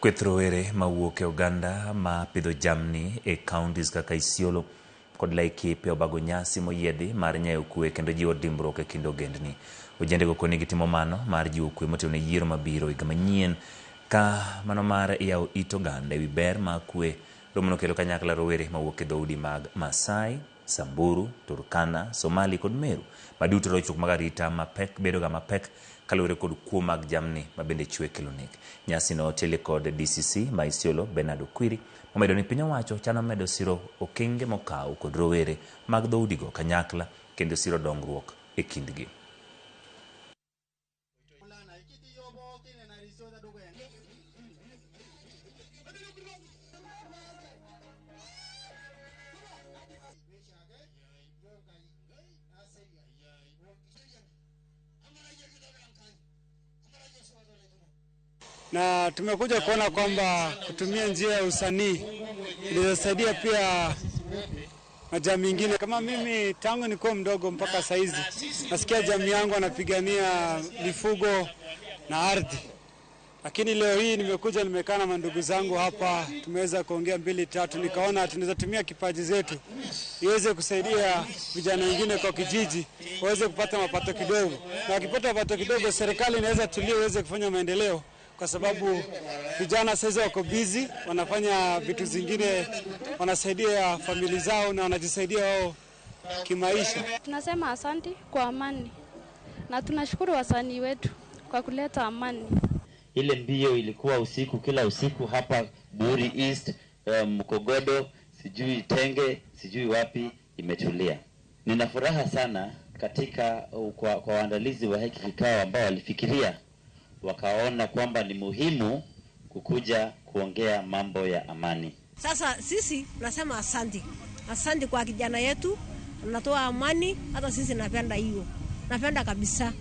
Kweth rowere mawuok e oganda ma pidho jamni e counties kaka Isiolo kod Laikipia obago nyasi moyiedhi mar nyayo kwe kendo jiwo dimbruok e kind ogendni. Ojendego koni gitimo mano mar jiwo kwe motelo ne yiero mabiro higa manyien ka mano mar yawo it oganda ewi ber mar kwe. Romo no kelo kanyakla rowere mawuok e dhoudi mag Maasai, Samburu, Turkana, Somali kod Meru maduto rochruok mag arita mapek bedo ga mapek kaluwore kod kuo mag jamni ma bende chwe kelo nek. Nyasi no otelie kod DCC ma Isiolo Bernard Okwiri momedo ni piny owacho chano medo siro okenge mokaw kod rowere mag dhoudigo kanyakla kendo siro dongruok e kindgi. Na tumekuja kuona kwamba kutumia njia ya usanii inasaidia pia na jamii nyingine. Kama mimi tangu nikuwa mdogo mpaka saizi nasikia jamii yangu wanapigania mifugo na ardhi, lakini leo hii nimekuja nimekaa na mandugu zangu hapa, tumeweza kuongea mbili tatu, nikaona tunaweza tumia kipaji zetu iweze kusaidia vijana wengine kwa kijiji waweze kupata mapato kidogo, na wakipata mapato kidogo serikali inaweza tulia iweze kufanya maendeleo, kwa sababu vijana sasa wako busy, wanafanya vitu zingine, wanasaidia familia zao na wanajisaidia wao kimaisha. Tunasema asante kwa amani na tunashukuru wasanii wetu kwa kuleta amani. Ile mbio ilikuwa usiku, kila usiku hapa Buri East, Mkogodo, sijui Tenge, sijui wapi, imetulia. Nina furaha sana katika kwa waandalizi wa hiki kikao ambao walifikiria wakaona kwamba ni muhimu kukuja kuongea mambo ya amani. Sasa sisi tunasema asante. Asante kwa kijana yetu, anatoa amani, hata sisi napenda hiyo. Napenda kabisa.